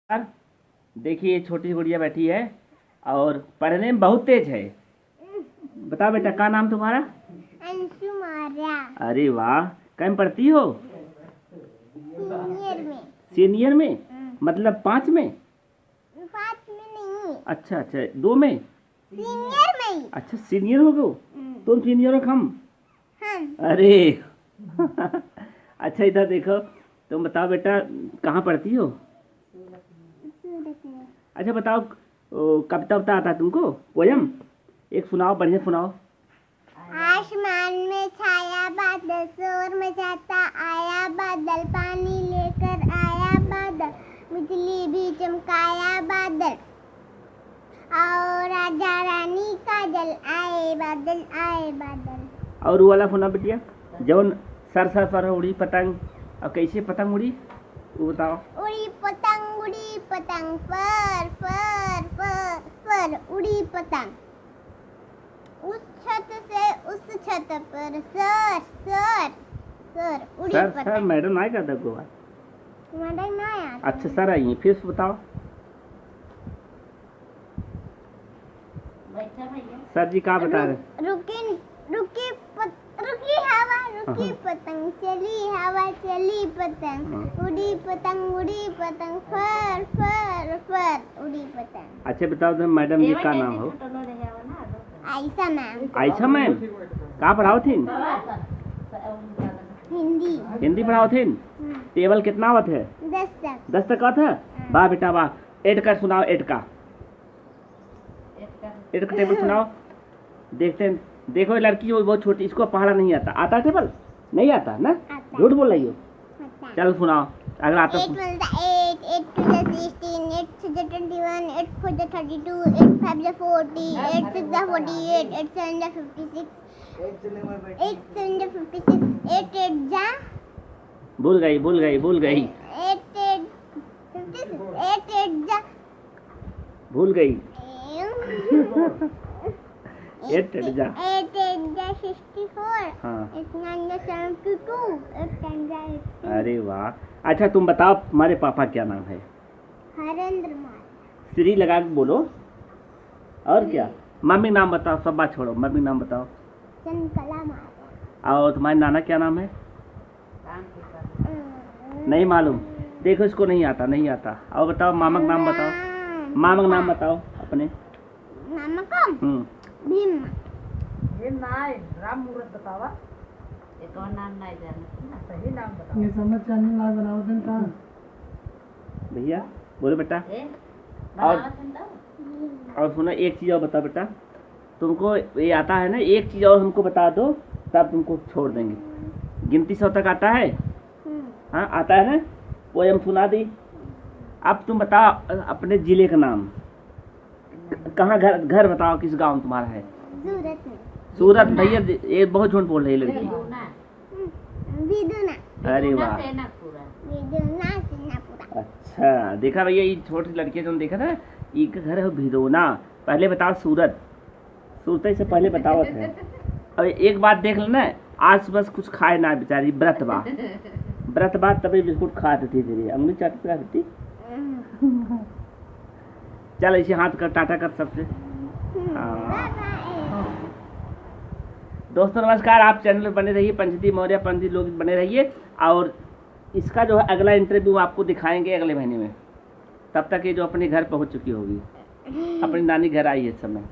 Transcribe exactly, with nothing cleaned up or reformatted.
यार, देखिए, ये छोटी गुड़िया बैठी है और पढ़ने में बहुत तेज है। बताओ बेटा, का नाम तुम्हारा? अंशु मौर्य। अरे वाह, कम पढ़ती हो? सीनियर में। सीनियर में? हम्म। मतलब पाँच में? पाँच में नहीं। अच्छा, अच्छा, दो में? सीनियर में ही। अच्छा, सीनियर हो गयो? हम्म। तुम सीनियर हो, हम? हाँ। अरे। अच्छा, इधर देखो, तुम बताओ बेटा, कहाँ पढ़ती हो? सूरत में। अच्छा, बताओ, ओ, कविता उविता आता है तुमको? पोयम एक सुनाओ, बढ़िया सुनाओ। आसमान में छाया बादल, शोर मचाता आया बादल, पानी लेकर आया बादल, बिजली भी चमकाया बादल, और राजा रानी काजल, आए बादल, आए बादल। और वो वाला सुना बिटिया, जौन सर सर सर उड़ी पतंग, और कैसे पतंग उड़ी, वो बताओ। उड़ी पतंग, उड़ी पतंग, पर, पर, पर, पर, उड़ी पतंग। उस छत से उस छत पर सर, सर, सर, उड़ी सर, सर, पतंग। मैडम ना कहता को बात। मैडम ना आया। अच्छा, सर आई हैं, फिर से बताओ। बैठा भैया। सर जी का बता रहे? रुक-, रुकी, रुकी पत-, रुकी हवा, रुकी हाँ। पतंग, चली हवा, चली पतंग, हाँ। उड़ी पतंग, उड़ी पतंग, फर, फर, फर, उड़ी पतंग। अच्छा, बताओ तो, मैडम जी का नाम हो? आयशा मैम। आयशा मैम, का पढ़ाओ थीन? हिंदी। हिंदी पढ़ाओ थीन? हाँ। टेबल कितना आवत है? दस तक। दस तक आवत है? हाँ। वाह बेटा वाह। एट का सुनाओ, एट का। एट का टेबल सुनाओ। देखते हैं, देखो ये लड़की जो बहुत छोटी, इसको पढ़ना नहीं आता। आता है टेबल? नहीं आता ना? आता। झूठ बोल रही हो। अच्छा। चल सुनाओ, अगला आता। Eight one जा eight, eight two जा sixteen, eight three जा twenty one, eight four जा thirty two, eight five जा forty, eight six जा forty eight, eight seven जा fifty six, eight seven जा fifty six, eight eight जा, भूल गई, भूल गई, भूल गई। Eight eight fifty six, eight eight जा, भूल गई। Eight eight जा। Eight eight जा sixty four। हाँ। Eight nine जा seventy two, eight ten जा eighty। अरे वाह। अच्छा, तुम बताओ, तुम्हारे पापा क्या नाम है? हरेंद्र मार्या। श्री लगा के बोलो। और क्या? श्री। मम्मी नाम बताओ, सब बात छोड़ो, मम्मी नाम बताओ। चंद्रकला मार्या। और तुम्हारे नाना क्या नाम है? राम प्रसाद। हम्म। नहीं मालूम। देखो, इसको नहीं आता, नहीं आता। और बताओ, मामा का नाम बताओ। राम। मामा का नाम बताओ अपने। मामा का? हम्म। भीम। ये नाय, राम मूरत बतावा। एक और नाम नाय जाने। सही नाम बतावा। ये समझ चैनल ना बनावत हैं का? भैया, बोलो बेटा। ए, और, बनावत हैं तो? और सुनो, एक चीज और बताओ बेटा, तुमको ये आता है ना, एक चीज और हमको बता दो, तब तुमको छोड़ देंगे। गिनती सौ तक आता है? हम्म। हाँ, आता है ना? वो हम सुना दी। अब तुम बताओ अपने जिले का नाम। कहाँ घर, घर बताओ, किस गांव तुम्हारा है? सूरत में। सूरत, भैया, ये बहुत झूठ बोल रही है लड़की। भिदुना। अरे वाह। भिदुना सेनापुरा। भिदुना सेनापुरा। अच्छा, देखा भैया, ये छोटी लड़की जो देखा था, इनका घर है भिदोना। पहले बताओ सूरत, सूरत से पहले बतावत है। अब एक बात देख लेना, आज सुबह से कुछ खाए ना बेचारी, व्रत बा, व्रत बा, तभी बिस्कुट खात थी, धीरे अंगली चाटत रहती। चल, ऐसे हाथ कर, टाटा कर सबसे। हाँ। दोस्तों नमस्कार, आप चैनल पर बने रहिए, पंचदीप मौर्य, पंचदीप लोग बने रहिए। और इसका जो है अगला इंटरव्यू आपको दिखाएंगे अगले महीने में। तब तक ये जो अपने घर पहुंच चुकी होगी, अपनी नानी घर आई है इस समय।